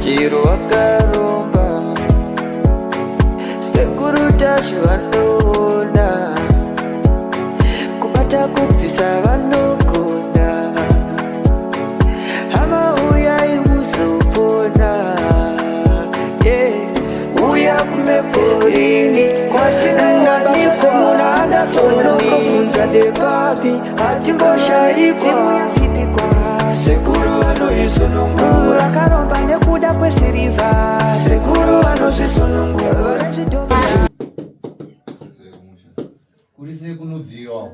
Chero wakaromba Sekuru Tashu vanoona Kubata kubvisa vanogona Hama uyai muzopona yeah. Uya kumeporini kwatinowanikwa muna Anderson ndepapi hatimboshaikwa Sekuru vanoisunungura akaromba nekuda kwesirivha Sekuru vanozvisunungura Kuri sei kunobviwa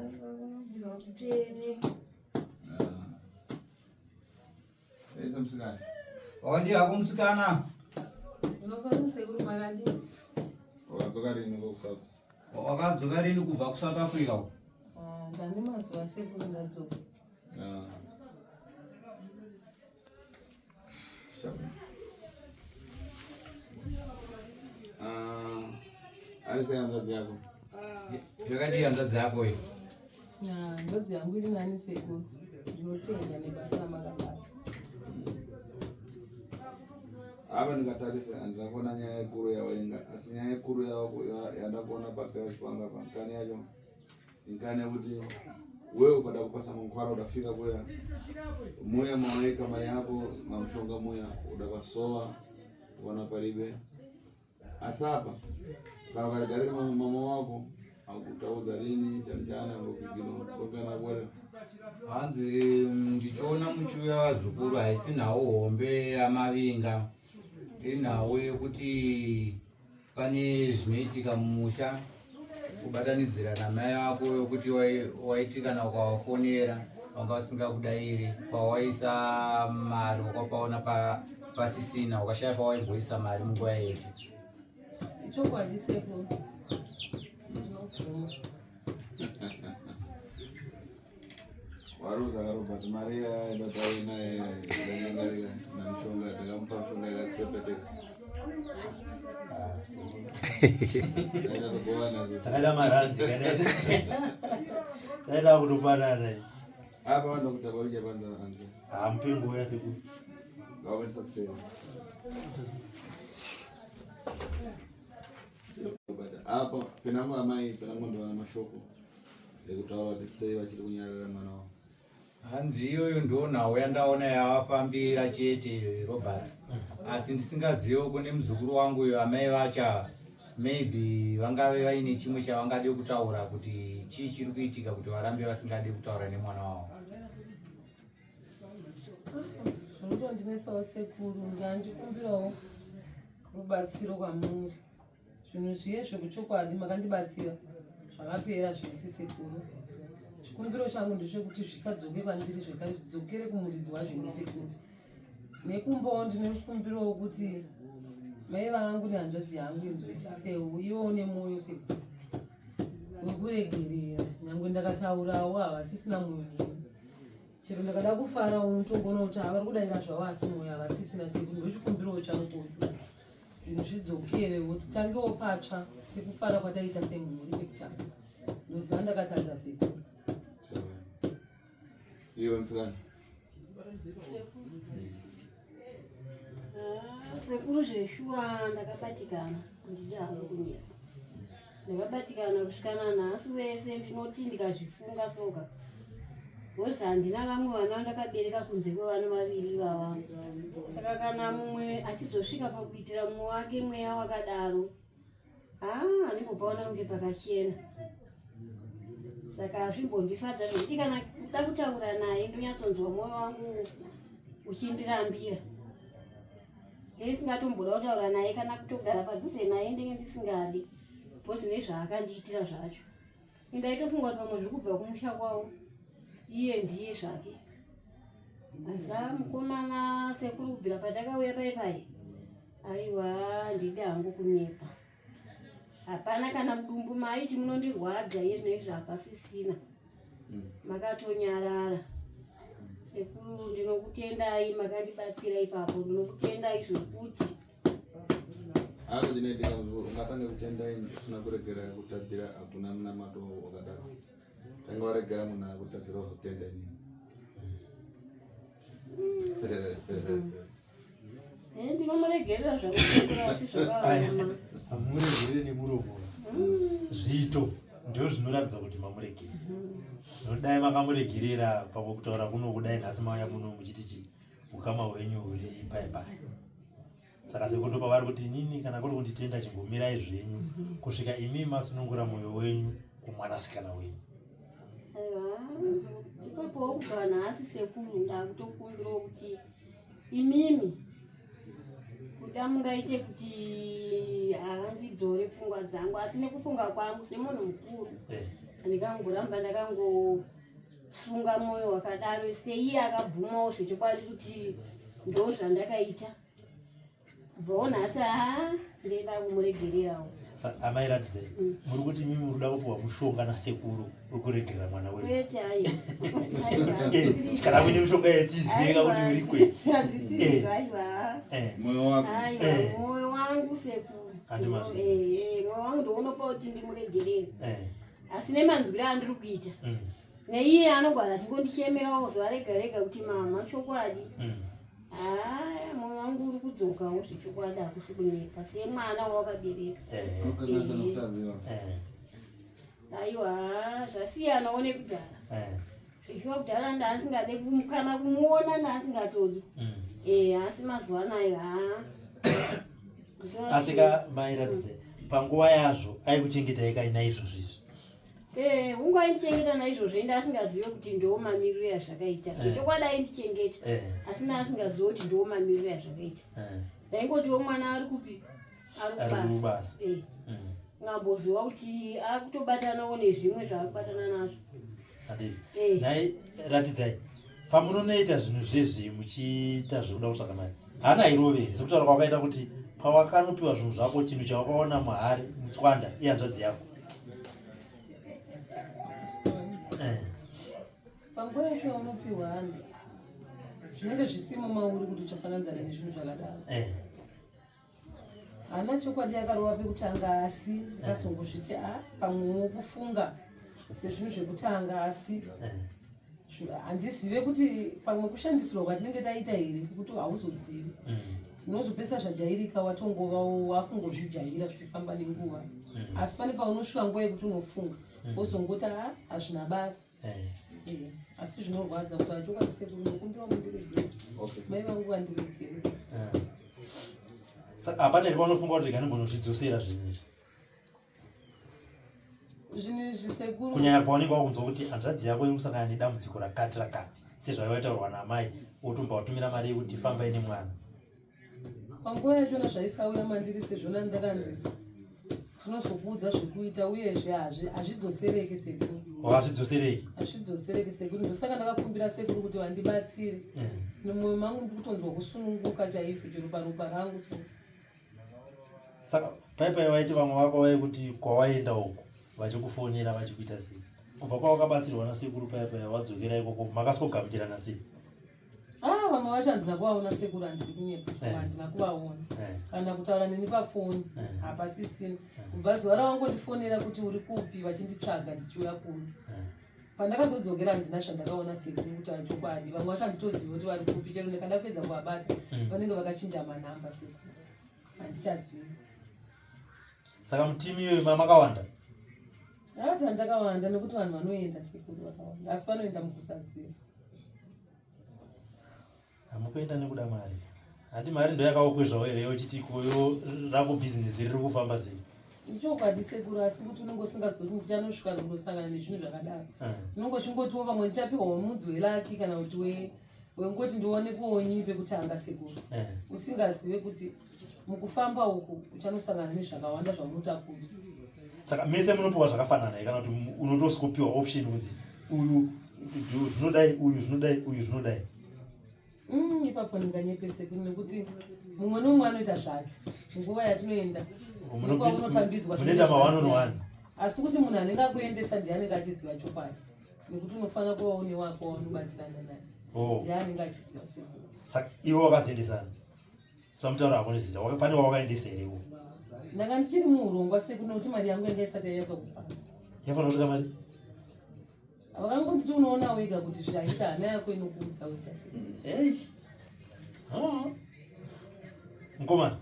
Wakadii hako musikana? Wakadzoka rini kubva kuSouth Africa? Ah, ndane mazuva sekuru ndadzoka. Ah. Ah, ari sei hanzvadzi yako? Yakadii hanzvadzi yako iyi? Hanzvadzi yangu iri nani sekuru. Ndinotenda nebasa ramakabata. Apa ndikatarisa handina kuona nyaya yekuru yawainga asi nyaya yekuru yandakuona pakati panga pankani yacho Inkani yekuti wewe ukada kupasa mankwara udafika kuya muya mawaika mari yako mamushonga muya udakasowa ukaona palibe asi apa kana ukaigarira mama wako akutauza rini chani chani angokigino kokana bwere Hanzi ndichiona muchiuya vazukuru haisi nhau hombe yamavinga inhau yekuti pane zvinoitika mumusha kubatanidzira namai vako yokuti waiti kana ukawafonera wanga usingakudairi pawaisa mari wakapaona pasisina ukashaya pawaimboisa mari munguva yese. Ichokwadi sekuru, ndinobvuma. Waruza Robert Maria baba naye ndanyangarika na mshonga takamupa mshonga yakatsepeteka. Takaita maranzi kana taita kutopanana isi. Apa vanhu kuti vakuja panza anze. Hamupengo uya sekuru. Ngavaendesa kuseri. Apa penangu amai penangu ndovana mashoko ekutaura kuti sei vachiri kunyarara mwana wavo. Hanzi iyoyo ndo nhau yandaona yavafambira chete Robert, asi ndisingazive kune muzukuru wangu uyo amai vacha maybe vangave vaine chimwe chavangade kutaura kuti chii chiri kuitika kuti varambe vasingade kutaura nemwana wavo. Zvinotondinetsawo sekuru, ndandikumbirawo rubatsiro kwamuri. Zvinhu zviye zvekuchokwadi makandibatsira zvakapera zvese sekuru. Chikumbiro changu ndechekuti zvisadzoke kwandiri zvekare zvidzokere kumuridzi wazvo ini sekuru. Nekumbawo ndinokumbirawo kuti mai vangu nehanzvadzi yangu inzwisisewo ivo une mwoyo sekuru wekuregerera nyangwe ndakataurawo havasisina mwoyo neni. Chero ndakada kufara unotogona kuti havari kudaira zvavo asi mwoyo havasisina sekuru ndochikumbirawo changu zvinhu zvidzokerewo titangewo patsva sekufara kwataita semhuri pekutanga noziva ndakatadza sekuru. Iwe musikana. Ah, sekuru zveshuwa ndakabatikana ndidi hangu kunyepa ndakabatikana kusvika nanhasi wese ndinoti ndikazvifunga soka bcause handina vamwe vana vandakabereka kunze kwevana vaviri ivava saka kana mumwe achizosvika pakuitira mumwe wake mweya wakadaro haa handimbopaona kunge pakachena saka hazvimbondifadza zvekuti kana kuda kutaura naye ndonyatsonzwa mwoyo wangu uchindirambira Ndisingatomboda kutaura naye kana kutogara padhuze naye ndenge ndisingadi because nezvaakandiitira zvacho. Ndaitofunga kuti pamwe zviri kubva kumusha kwavo iye ndiye zvake. Asi mukomana sekuru kubvira patakauya pai pai aiwa ndidi hangu kunyepa. Hapana kana mudumbu maiti munondirwadza iye zvino izvi hapasisina. Makatonyarara. Sekuru ndinokutendai makandibatsira ipapo ndinokutendai zvekuti. Hapo chinoitika ungatange kutenda ini usina kuregera kutadzira hakuna munamato wakadaro. Tanga waregera munhu akutadzira wazotenda ini. Eh, ndino Ndinomuregerera zvakusekuru asi zvakaoma. Hamuregerere nemuromo. Zviito ndizvo zvinoratidza kuti mamuregerera. Nodai makamuregerera pamwe kutaura kuno kudai nhasi mauya muno muchiti chii ukama hwenyu huri pai pai. Saka sekuru ndopavari kuti inini kana kuri kunditenda chimbomirai zvenyu kusvika imi masunungura mwoyo wenyu kumwanasikana wenyu. Aiwa, ipapowo kubva nhasi sekuru ndakutokumbirawo kuti imimi kuda mungaite kuti handidzore pfungwa dzangu asi nekufunga kwangu semunhu mukuru Eh. ndikangoramba ndakangosunga mwoyo wakadaro seiye akabvumawo zvechokwadi kuti ndo zvandakaita kubvawo nhasi haa ndenda kumuregererawo. Amai Ratidzai, muri kuti mimi muri kuda kupiwa mushonga nasekuru wekuregerera mwana wenyu? Kwete, aiwa. Eh, kana kuine mishonga yatizive kuti uri kwe. Hazvisizvo, aiwa. Moyo wako. Aiwa, moyo wangu sekuru. Handi mazvizi. Moyo wangu ndounopa kuti ndimuregerere. Asi nemanzwiro andiri kuita. Neiye anogara achingondichemerawo zuva rega rega kuti mama chokwadi. Haa, moyo wangu uri kudzokawo zvechokwadi, hakusi kunyepa semwana wawakabereka. Unokanganisa nekusaziva. Aiwa, zvasiyanawo nekudhara. Zvichiwa kudhara ndaasingade kana kumuona ndaasingatodi. Asi mazuva anayo haa. Asi ka mai Ratidze, panguva yazvo aikuchengetai kai naizvozvo izvi? Hungu aindichengeta naizvozvo, ende asingazive kuti ndo mamiriro yazvakaita. Chokwadi aindichengeta, asi naasingazive kuti ndo mamiriro yazvakaita. Ndaingotiwo mwana ari kupi? Ari Ari kubasa. kubasa. Ngamboziva kuti akutobatanawo nezvimwe zvaakubatana nazvo. Handei. Nhai Ratidzai, pamunonoita zvinhu zvezvi muchiita zvekuda kutsvaga mari, hana hairove here? Sekutaura kwakaita kuti pawakanopiwa zvinhu zvako, chinhu chawakaona muhari mutswanda ihanzvadzi yako. Panguva yacho yaunopiwa handi zvinenge zvisimo mauri kuti uchasanganidzana nezvinhu zvakadaro. Hana chokwadi yakarova pekutanga, asi ndikazongozviti a pamwewo kufunga sezvinhu zvekutanga, asi handizive kuti pamwe kushandisirwa kwatinenge taita here, kuti hauzozivi. Unozopesa zvajairika, watongovawo wakungozvijaira zvichifamba nenguva. Asi pane paunosvika nguva yekuti unofunga, wozongoti a hazvina basa. Asi zvinorwadza kuti chokwadi sekuru, nokumbira mundiregere. Mai vangu vandiregere. Saka hapana here paunofunga kuti rega ndimbonozvidzosera zvinhu izvi? Zvinhu izvi sekuru, kunyanya paunenge wakunzwa kuti hanzvadzi yako iri kusangana nedambudziko rakati rakati, sezvaivaitaurwa namai, wotomba watumira mari yekuti fambai nemwana. Panguva yachona zvaisauya mandiri, sezvona ndakanzi tinozokuudza zvekuita, uyezve hazvidzosereki sekuru. Hazvidzosereki. Hazvidzosereki sekuru, ndosaka ndakakumbira sekuru kuti vandibatsire. Mumwoyo mangu ndiri kutonzwa kusununguka chaizvo, chero paropa rangu chaizvo. Saka pai waiti vamwe vako vaikuti kwawaenda uko vachikufonera vachikuita sei? Kubva kwawakabatsirwa nasekuru paya paya wadzokera ikoko, makasikogamuchirana sei? Ah, vamwe vacho handina kuvaona sekuru, handiri kunyepa. Handina kuvaona kana kutaura neni pafoni, hapasisina. Kubva zuva ravangondifonera kuti uri kupi vachinditsvaga ndichiuya kuno, pandakazodzokera handina zvandakaona sekuru, kutaura chokwadi. Vamwe vacho handitozivi kuti vari kupi, chero ndikada kuedza kuvabata vanenge vakachinja manhamba sekuru, handichazivi. Saka mutimu iyoyo makawanda? Ati handakawanda, nekuti vanhu vanoenda sekuru vakawanda, asi vanoenda mukusaziva. Hamukuenda nekuda mari? Handi mari ndo yakaokwezvawo here uchiti koyo rako bhizinesi riri kufamba sei? Ichokwadi sekuru, asi kuti unenge usingazoti ndichanosvika kundosangana nezvinhu zvakadaro. Unenge uchingotiwo pamwe ndichapiwawo mudzi welucky kana kuti wengoti ndione kuonyi pekutanga sekuru, usingazive kuti mukufamba uku uchanosangana nezvakawanda zvaunotakudzwa. Saka mese munopiwa zvakafanana here, kana kuti unotosikopiwa option kunzi uyu zvinodai, uyu zvinodai, uyu zvinodai? Ipapo ndinganyepe sekuru, nekuti mumwe nomumwe anoita zvake nguva yatinoenda nekwaunotambidzwa. Munoita ma one on one? Asi kuti munhu anenge akuendesa ndiye anenge achiziva chokwadi, nekuti unofanira kuva une wako waunobatsirana naye. Ndiye anenge achiziva sekuru. Saka iwe wakazoendesana, samutaura hako nezita, pane wawakaendesa here iwo? Ndanga ndichiri muurongwa sekuru, nekuti mari yangu yanga isati yanyatsa kukwana. Yafanira kusvika mari? Vakangonditi unoona wega kuti zvaita, hana yako inokuudza wega sekuru. Ei. Ah. Mukomana,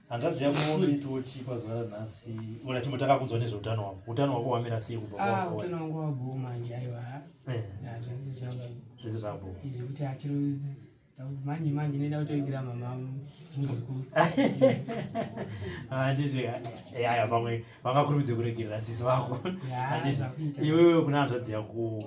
hanzvadzi yako unoitiwo chii pazuva ranhasi? Ona timbotanga kunzwa nezveutano hwako. Utano hwako hwamira sei kubva Ah, kwa- utano wangu wabhoo manje aiwa. Eh, Zvese zvanga zvese zvabho. zvekuti achiro manje manje nenda kutoigira mama muzukuru. Handiti aya pamwe vangakurumidze kuregerera sisi vako. Ya, Handiti zvakuita. iwewe kuna hanzvadzi yako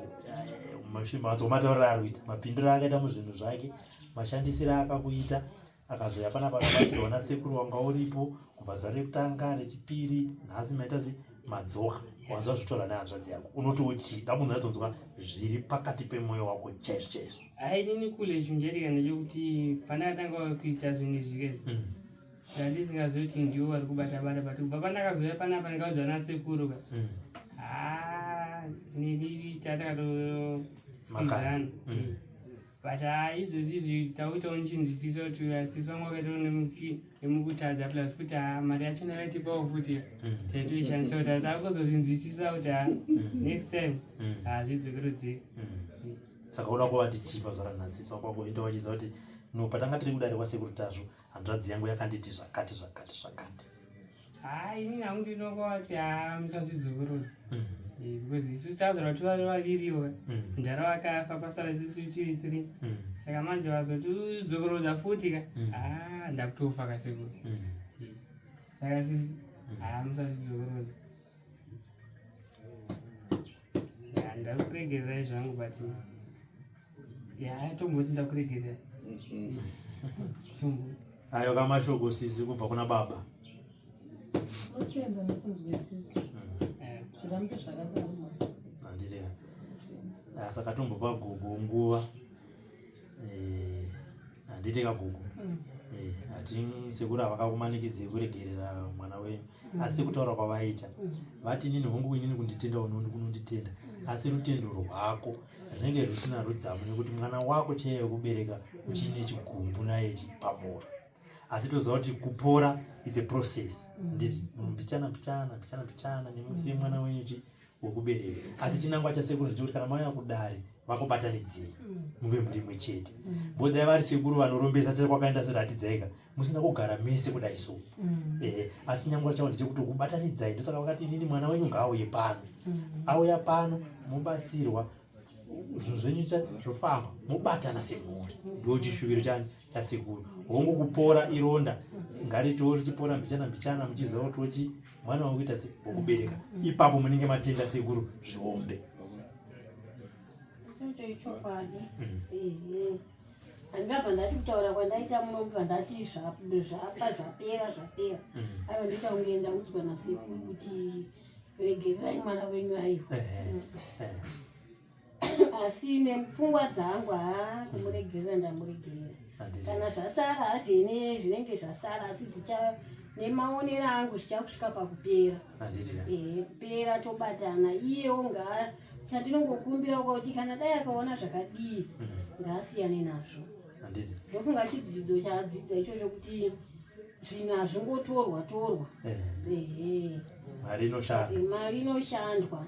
manzwa matauriro aari kuita, mapindiro aakaita muzvinhu zvake, mashandisiro aakakuita, akazouya panapa akabatsirwa nasekuru wanga uripo kubva zuva rekutanga, rechipiri, nhasi maita se madzoka. Wanzwa zvitaura nehanzvadzi yako, unotiwo chii? Ndakunzwa zviri pakati pemwoyo wako chaizvo chaizvo. Hai, inini kule chinhu ndechekuti pandakatanga kuita zvinhu izvi kezi ndandisingazoti ndiwo vari kubata bata, but kubva pandakazouya panapa ndikaudzwa nasekuru ka, haa, neni tatakatosizana. But haa, izvozvi izvi takuitawo nichinzwisisa kuti sisi vangu vakaitawo nemukutadza, plus futi haa, mari yachona vaitipawo futi taitoishandisa, kuti takuzozvinzwisisa kuti haa, next time hazvidzokorodzeki. Saka uda kuvati chii pazuva ranhasi? Saka enda wachiziva kuti no, patanga tiri kudare kwasekuru Tasvu, hanzvadzi yangu yakanditi zvakati zvakati zvakati. Haa, inini hangu ndinongoti haa, musazvidzokorodza, because isusu tazorwa tivari vaviriwo, mudhara wakafa, pasara isusu tiri three. Saka manje vazotidzokorodza futi ka, haa, ndakutofa kasekuru. Saka sisi, haa, musazvidzokorodza. Ndakuregererai zvangu, but ya, tomboti ndakuregererai tombo. Ayo kamashoko sisi kubva kuna baba. Tinotenda nekunzwisisa. Zvirambe zvakadaro mazuva. Handiti? Ah, saka tombopa gogo nguva. Handiti kagogo? Hati sekuru havakakumanikidzei kuregerera mwana wenyu, asi kutaura kwavaita vati, inini hongu, inini kunditenda unonditenda, asi rutendo rwako rinenge rusina rudzamu nekuti mwana wako chaiye wekubereka uchine chigumbu naye pamwoyo. Asi toziva kuti kupora it's a process, nditi mbichana mbichana mbichana mbichana nemusi mwana wenyu chi wekubereka. Asi chinangwa chasekuru ndechekuti kana mauya kudare vakubatanidzei muve muri imwe chete, because dai vari sekuru vanorombesa sekwakaenda seratidzai musina kugara mese kudai so. Ehe, asi chinangwa chavo ndechekuti kubatanidzai. Ndosaka vakati, inini mwana wenyu ngaauye pano. Auya pano, mubatsirwa, zvinhu zvenyu zvofamba, mobatana semhuri. Ndo chishuviro chani chasekuru. Hongu, kupora ironda, ngaritiwo richipora mbichana mbichana, muchiziva kuti ochi mwana wakuita se wokubereka. Ipapo munenge matenda sekuru zviombe. Ichocho ichokwadi. Ehe, handingabva ndati kutaura kwandaita muno ndati zvapa zvapera zvapera. Aiwa, ndoita kunge ndaudzwa nasekuru kuti regererai mwana wenyu. Aiwa. Asi nepfungwa dzangu, haa, kumuregerera ndamuregerera. Kana zvasara hazvene zvinenge zvasara, asi zvicha nemaonero angu zvichakusvika pakupera. Ehe, kupera tobatana. Iyewo ngaa, chandinongokumbira kuti kana dai akaona zvakadii, ngaasiyane nazvo. Ndofunga chidzidzo chaadzidza ichocho kuti zvinhu hazvingotorwa torwa. Ehe. Mari inoshanda. Mari inoshandwa.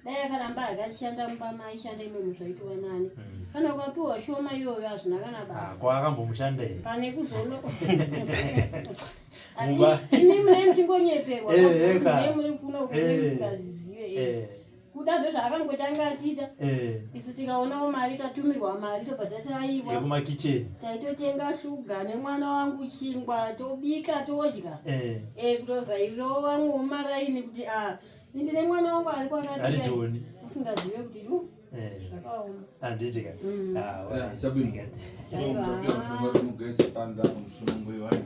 Dai akaramba akashanda mumba maishanda imomo, zvaitova nani. Kana ukapiwa shoma iyoyo hazvina kana Ah, basa. Kwakambomushanda here? Pane kuzono Mumba- imi mune muchingonyeperwa. Ka. Mune muri kuno kune musingazvizive. Kuda ndozvaakangotanga achiita. Isu tikaonawo mari, tatumirwa mari, tobva tataiwa Yekumakicheni. Taitotenga shuga nemwana wangu, chingwa, tobika, todya. Kutovhairirawo vamwe mumaraini kuti a, ndine mwana wangu ari Ari kwakati, Joni. usingazive kuti yu zvakaoma. Handiti ka? Ah, Chabwino. So Aiwa. muchapiwa mushonga kuti mugaise panze apo musununguri.